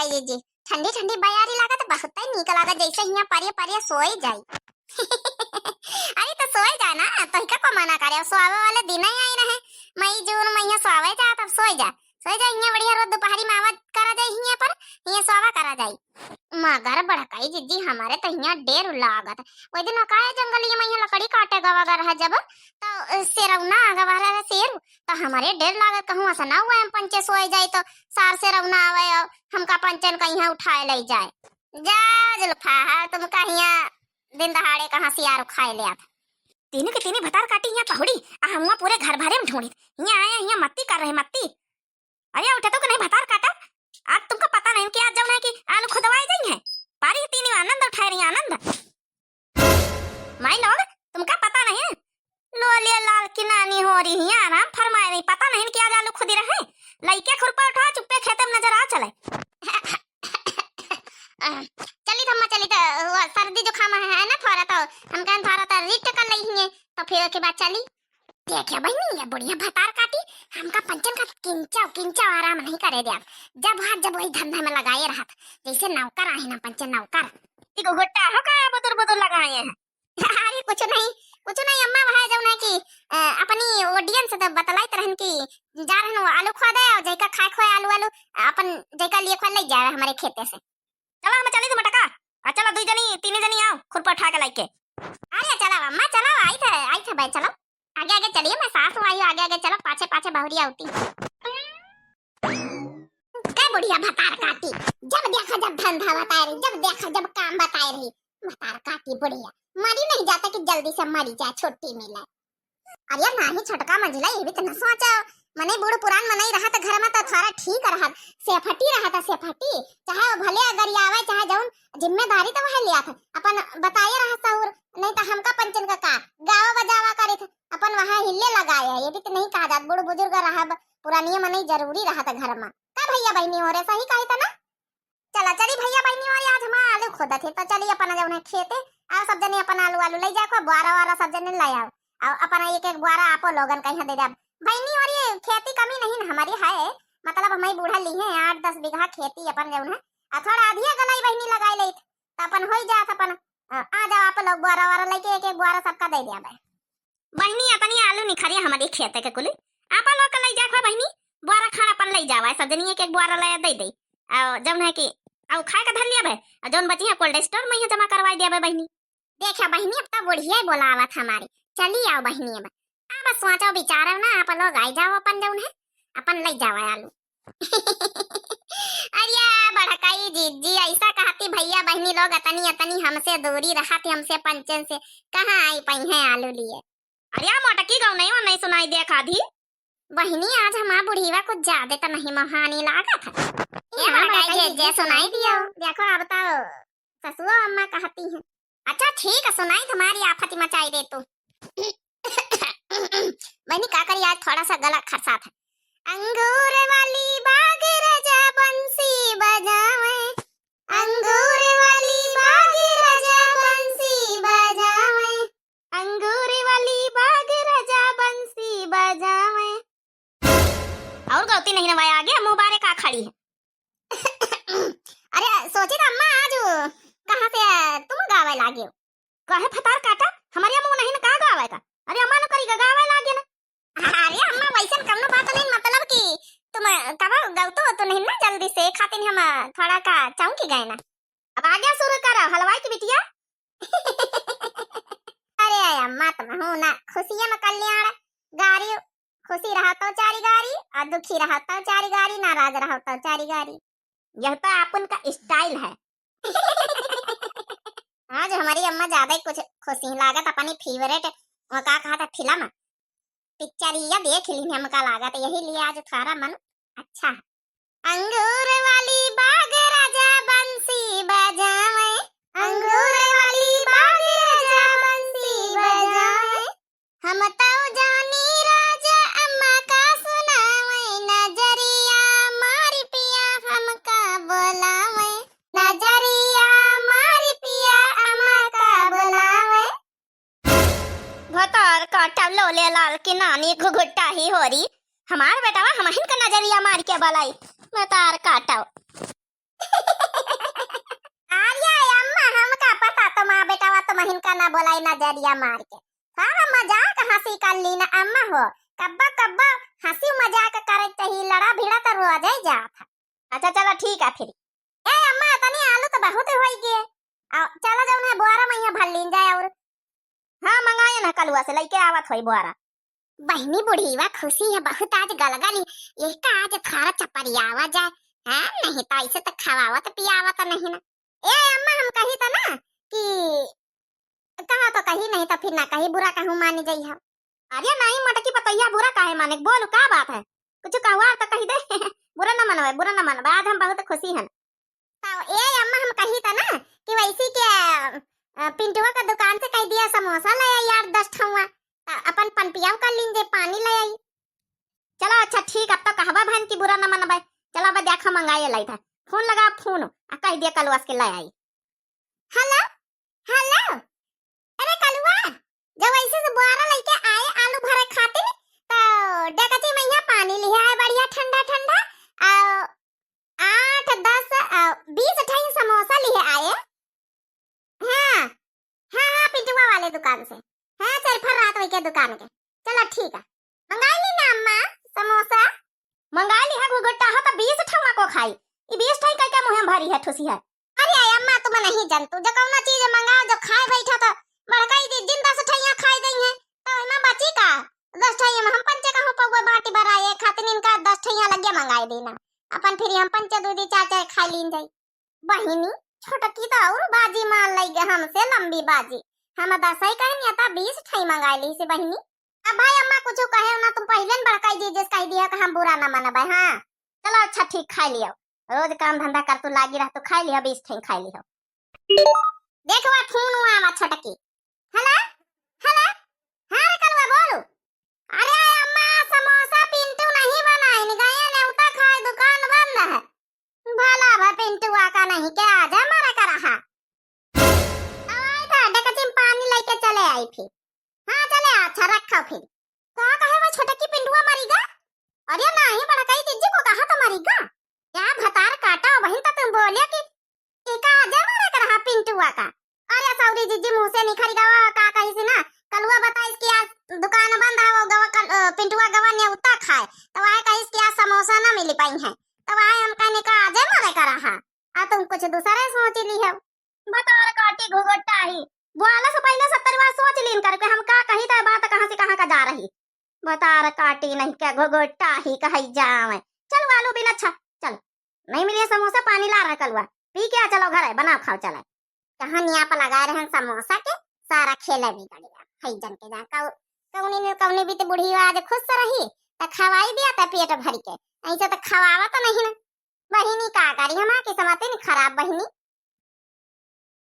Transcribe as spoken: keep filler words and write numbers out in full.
जी, जी, ठंडी ठंडी बयारी लागत, बहुत ही नीक लागत, जैसे हियाँ परिया परिया सोई जाई। अरे तो सोई जा ना, तोहिका को मना करे, सोआवे वाले दिन ही आई रहे, मई जून महीना सोआवे जा, तब सोई जा, सोई जा, हियाँ बढ़िया रोज दोपहरी में आवा करा जाई हियाँ पर, हियाँ सोआवा करा जाई। मगर बड़काई जिज्जी, हमरे तो हियाँ डेर लागत। ओइ दिन काहे जंगलिया में हियाँ लकड़ी काटे गवा गा रहा जब, तो, अ, सेरौना आ गवा रहा शेर, तो हमरे डेर लागत, कहूँ ऐसा ना हुआ हम पंचे सोए जाई तो सार सेरौना आवे और हमका पंचन का हियाँ उठाए ले जाए। जा जुल्फा, हाँ, तुमका हियाँ दिन दहाड़े कहाँ सियार उखाए ले आत। तीनों के तीनी भतार काटी हियाँ पहुड़ी, आ हमुआ पूरे घर भरे में ढूंढित। हियाँ आया, हियाँ मत्ती कर रहे, मत्ती। अरे उठे तो कि नहीं भतार काटा? आज तुमका पता नहीं कि आज जौन है कि आलू खुदवाए जाई हैं। पारी तीनी आनंद उठाए रही, आनंद। माई लोग, तुमका पता नहीं? लोले लाल की नानी हो रही है, आराम फरमाए रही, पता नहीं कि आज आलू खुदी रहे। लइके खुरपा उठा, चुप्पे खेते में नजर आ चले। चली त अम्मा, चली त, वो सर्दी जुकाम है, है ना थोड़ा, तो हम कहन थोड़ा तो rest कर लई हिये, तो फिर ओके बाद चली। देखे बहिनी, ये बुढ़िया भतार काटी, हमका पंचन का किंचा किंचा आराम नहीं करे द्यात। जब हाथ जब वही धंधा में लगाए रहत, जैसे नौकर आहे ना पंचन, नौकर। ई घुघुट्टा हो का बुदुर बुदुर लगाए हैं? अरे कुछ नहीं, कुछ नहीं अम्मा, वह जौन है कि, अ, अपनी audience से तो बतलाइत रहन कि जा रहन वो आलू खोदे और जैका खाए खोए आलू, आलू अपन जैका लिए खोए ले जावे हमरे खेते से। चला हम चली तो मटका, आ चला दुई जनी तीन जनी आओ खुरपा उठा के लाइके। अरे चला अम्मा, चला, आई थे, आई थे भाई, चला। आगे आगे चलिए, मैं सास आई, आगे आगे चलो, पाछे पाछे बहुरिया होती। का बुढ़िया भतार काटी, जब देखा जब धंधा बताए रही, जब देखा जब काम बताए रही। भतार काटी बुढ़िया, मरी नहीं जाता कि जल्दी से मरी जाए, छुट्टी मिले। अरे नाही छोटका मंझिला, ये भी तो न सोचो, मने बूढ़ पुरान मनई रहत घर में तो थोड़ा ठीक रहत, safety रहत, safety, चाहे वो भले अगर आवे, चाहे जौन जिम्मेदारी तो वह लिया था, अपन बताए रहा सहूर, नहीं तो हमका पंचन का का गावा बजावा करे थे, अपन वहाँ हिल्ले लगाए है। ये भी तो नहीं कहा जात, बूढ़ बुजुर्ग रहब, पुरानिया मनई जरूरी रहत घर में। का भैया बहिनी हो रे, सही कही था ना? चला, चली भैया बहिनी, और आज हम आलू खोदत है, तो चली अपन जौन है खेते, आ सब जने अपन आलू, आलू ले जाको, बुआरा, वारा सब जने ले आओ, और अपन एक, एक बुआरा आपो लोगन कहीं दे देब। बहिनी, और ये खेती कमी नहीं न हमारी है, मतलब हमारी बूढ़ा ली है आठ, दस बीघा खेती अपन जौन है, आ थोड़ा अधिया गलाई बहिनी लगाई लेत, तो अपन होई जात अपन, आ, आ जाओ आप लोग बुआरा, वारा लेके एक, एक बुआरा सबका दे देब। बहिनी, अतनी आलू निखरिया हमरी खेते के कुली, आपा लोग के लई जाए बहिनी, बुआरा खाड़ अपन लई जावा, सब जनी एक एक बुआरा लया दे दे। आ जौन है कि, आ खाए के धर लिया बे, आ जौन बची है cold store में ही जमा करवाई दिया बे बहिनी। देखा बहिनी, अब तो बुढ़िया ही बोलावत हमारी, चली आओ बहिनी, अब, अब सोचो विचारो ना, आप लोग आई जाओ अपन जौन है, अपन लई जावा आलू। अरे बड़काई जीजी, ऐसा कहती भैया बहिनी लोग अतनी अतनी हमसे दूरी रहत, हमसे पंचन से, कहाँ आई पई हैं आलू लिए? अरे मोटकी गौ नहीं, वो नहीं सुनाई दे खाधी। बहिनी, आज हमार बुढ़ीवा कुछ ज्यादा तो नहीं मोहानी लागत है। ए हाँ, बड़काई बड़काई जे, जीजी, जे सुनाई सुनाई दियो। दियो। देखो अब तो ससुओ अम्मा कहती हैं। अच्छा ठीक है, सुनाई तुम्हारी आफत मचाई दे तू। बहनी का करी, आज थोड़ा सा गला खरसात है। अंगूर वाली बाग राजा बंसी बजावे, अंगूर वाली बाग राजा बंसी बजावे, अंगूर वाली बाग राजा बंसी बजावे। और गलती नहीं ना भाई, आगे मुँह बारे का खड़ी है। अरे सोची तो अम्मा, आज कहाँ से तुम गावे लागे हो? कहे फतार काटा, हमारे अम्मा नहीं ना का गावे का? अरे अम्मा न करी का गावे लागे ना। अरे अम्मा, वैसन कौनो बात नहीं, मतलब कि तुम कब गलतो हो तो नहीं ना जल्दी से, खातिर हम थोड़ा का चौंकी गए ना। अब आगे शुरू करो हलवाई की बिटिया। अरे अम्मा, तुम हो ना खुशियाँ में कल्याण गारी, खुशी रहो तो चारी गारी, और दुखी रहो तो चारी गारी, नाराज रहो तो चारी गारी। यह तो अपन का style है। आज हमारी अम्मा ज्यादा ही कुछ खुशी लागत, अपनी favourite, वो का कहा था, फिल्म, picture ही या देख ली हमका लागत, यही लिए आज थोड़ा मन अच्छा है। अंगूर वाली बाग राजा बंसी बजावे, अंगूर वाली बाग राजा बंसी बजावे। हम तौ जानी राजा अम्मा का सुनावे, नजरिया मारी पिया हमका बोलावे, नजरिया मारी पिया अम्मा का बोलावे। भतार काटव लोले लाल की नानी घुघुट्टा ही होरी। हमार बेटवा हमहिन का नजरिया मार के बलाई। भतार काटव। ना बोलाई नजरिया मार के। सारा मजाक हँसी कर लीन अम्मा हो। कब्बो कब्बो हँसी मजाक करे चाहिए, लड़ा भिड़ा तो रोज ही जात है। अच्छा चलो ठीक है फिर। ए अम्मा, तनी आलू तो बहुत होई गे। आ, चलो जौन है बोरा में यहाँ भर लीन जाए और। हाँ, मंगाए ना, कलुआ से लइके आवत होई बोरा। बहिनी बुढ़ीवा खुशी है बहुत आज गलगली, यही का आज थारा चपरियावा जाए। हाँ, नहीं तो ऐसे तो खवावत पियावत नहीं ना। ए अम्मा, हम कही था ना कि कहा तो कही, नहीं तो फिर ना कही, बुरा कहूँ मानी जइहा। अरे नहीं मोटकी पतोहिया, बुरा काहे माने, बोलू का बात है, कुछ कहवा तो कही दे। बुरा न मनवे, बुरा न मनवे, आज हम बहुत खुशी हन। तो ए अम्मा, हम कही था ना कि वैसी के, अ, पिंटुआ का दुकान से कह दिया समोसा ले आई आठ दस ठौआ, तो अपन पनपियाव कर लीन जे, पानी ले आई। चलो अच्छा ठीक, अब तो कहबा बहन की बुरा न मनबे। चलो अब देखा मंगाए लाई था, फोन लगा फोन, आ कह दिया कलुआ से के ले आई। हेलो, हेलो, अरे कलुआ, जब ऐसे से बोरा लेके आए आलू भरे खातिर, तो डेकची में यहाँ पानी लिहे आए बढ़िया ठंडा ठंडा, आ आठ दस, आ, बीस ठई समोसा लिहे आए। हाँ, हाँ, हाँ, पिंटुआ वाले दुकान से। हाँ, चल फिर रात वही के दुकान के। चलो ठीक है, मंगाई ली ना अम्मा समोसा? मंगाई ली है घुघुट्टा, हो तो बीस ठौआ को खाई। ई बीस ठई कई के मुँह में भरी है, ठुसी है। अरे अम्मा, तुम नहीं जानतू, जो कौनो चीज मंगाओ, जो खाए बैठा तो बड़का ही दीदी दस ठैया खाए दई है, तो इमा बची का? दस ठैया में हम पंचे कहूँ पौवा बाटी भराए, खातिर इनका दस ठैया लगे मंगाए देना, अपन फिर हम पंचे दो दी चार चार खाए लीन जाई। बहिनी, छोटकी तो और बाजी मान लई गे हमसे लंबी बाजी, हम दस ही कहनी था बीस ठई मंगाए ली से बहिनी। अब भाई अम्मा कुछ कहे ना, तुम पहले न बड़काई जी जिस कह दिया कि हम बुरा ना मनबे। हाँ चलो अच्छा ठीक, खाई लियो, रोज काम धंधा कर तू लागी रह, तू खाई लियो, बीस ठई खाई लियो। देखवा फोन हुआ आवा छोटकी। हेलो, हेलो, हाँ रे कलुआ बोलू। अरे अम्मा, समोसा पिंटू नहीं बनाइन गए, नेवता खाए दुकान बंद है। भला भा पिंटुआ का नहीं के आ जा मरे का रहा। आई था डेकची में पानी लेके चले आई फिर। हाँ चले, अच्छा रखो फिर। का कहे वो छोटकी पिंटुआ मरी गा? अरे नहीं बड़काई दीदी को कहा तो मरी गा। क्या भतार काटा वहीं तो तुम बोले कि, कि का आ जा मरे का रहा पिंटुआ का। अरे सौरी जीजी मुँह से निखरी गवा का कही सी ना, कलुआ बताइस कि आज दुकान बंद है, वो गवा कल, अ, पिंटुआ गवा नेवता खाए, तो वह कहिस कि आज समोसा ना मिली पाई है, तो वह हम कहने का आ जा मरे का रहा। आ तुम कुछ दूसरे सोच ली हो। भतार काटी घुघुट्टा ही। बोला से पहले सत्तर बार सोच लीन करके हम का कही तो बात कहाँ से कहाँ का जा रही। भतार काटी नहीं के घुघुट्टा ही कहई जावे। चल आलू बिन अच्छा, चल। नहीं मिले समोसा, पानी ला रहा कलुआ। पी के आ, चलो घर है, बनाओ खाओ चला। कहाँ निया पर लगा रहे हैं समोसा के, सारा खेला बिगड़ गया। है जन के जा, कौ-, कौनी ने कौनी भी तो बुढ़ी आज खुश रही, तो खवाई दिया था पेट भर के। ऐसे तो खवावा तो नहीं ना। बहिनी का करी, हमार किस्मत ही नहीं खराब बहिनी।